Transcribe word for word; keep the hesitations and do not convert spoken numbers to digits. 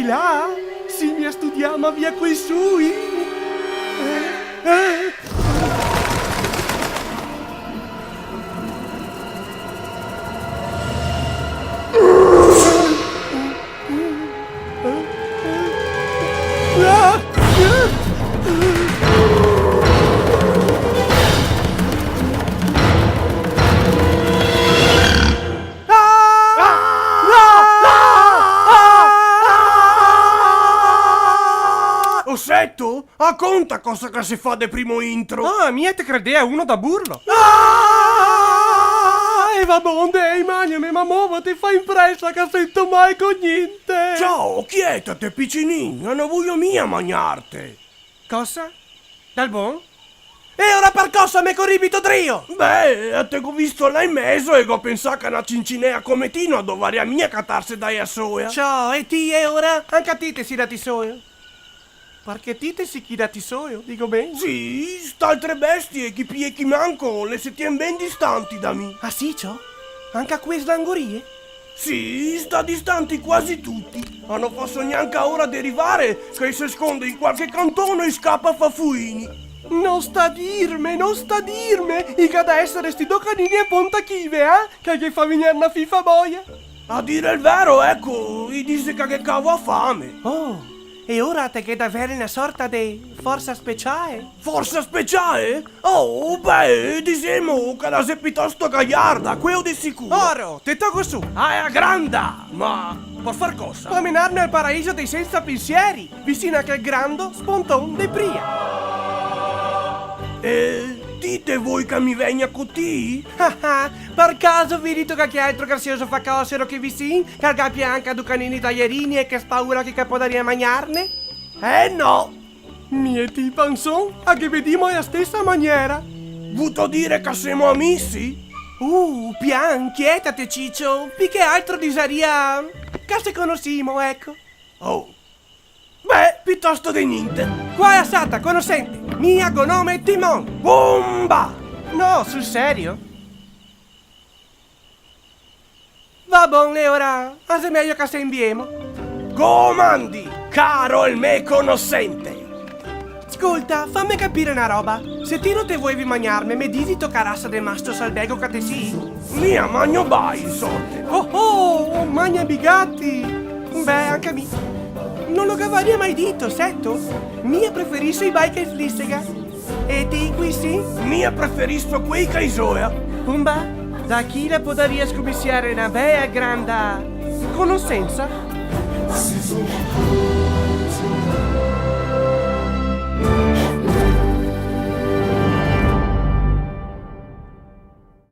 Dai, sì, mi studiava via coi sui. Eh, eh. O seto? A conta cosa che se fa de primo intro. Ah, mi te credea uno da burlo. Ah! E va bon, dei, magname, ma movete, fa in presa che sento mal co gnente. Ciao, chietate, picinin, no voio mia magnarte. Cosa? Dal bon? E ora par cosa me coribito drio? Beh, te go visto là in meso e go pensà che na cincinea come ti no dovaria mia catarse da ea soea. Ciò, e ti, e ora? Anca ti te si da ti soeo? Parché ti te si chi da ti soeo, digo ben? Sì, st'altre bestie, chi pì e chi manco, le se tien ben distanti da mi. Ah sì, ciò? Anca quee slangorie? Sì, sta distanti quasi tuti. A no faso gnanca ora de rivare, che i se sconde in qualche cantone e i scapa a fa fuini. No sta dirme, no sta dirme! I ga da esare sti do canini a ponta chive, eh? Che ghe fa vegner na fifa boia. A dire el vero, eco, i dise che ghe cava fame. Oh, e ora te ghe da vere na sorta de forsa speciae? Forsa speciae? Oh, beh, disemo che la xe pitosto gaiarda, queo de sicuro. Oro, te togo su. Ah, xe granda! Ma par far cosa? Pa menarne al paraiso dei sensa pensieri, vicino a quel grando sponton de pria. E ti te voi che mi vegna co ti? Ah, ah, par caso vedito che quel altro grazioso fa cosero che vicin, che el gapia anca du canini taierini e che spaura che, che podaria magnarne? Eh no! Mi e ti, panson, a ghe vedimo a la stesa maniera. Vuto dire che semo amisi? Uh, pian, chietate, Cicio. Pì che altro disaria che se conosimo, eco. Oh. Beh, pitosto de gnente. Qua xe la sata, conosente. Mi go nome Timon. Bomba! No, sul serio? Va bon, e ora, a xe mejo che se inviemo. Comandi, caro el me conosente! Scolta, fame capire na roba. Se ti no te voevi magnarme, me disi to che rasa de masto salvego che te si? Mia magno bai, in sorte. Oh oh, magna bigati! Beh, anca mi. No lo gavaria mai dito, seto? Mia preferiso i bai che i slisega. E ti, qui sì? Mia preferiso quei che i soea. Pumba, da chi la podaria scomisiare na bea granda conosensa?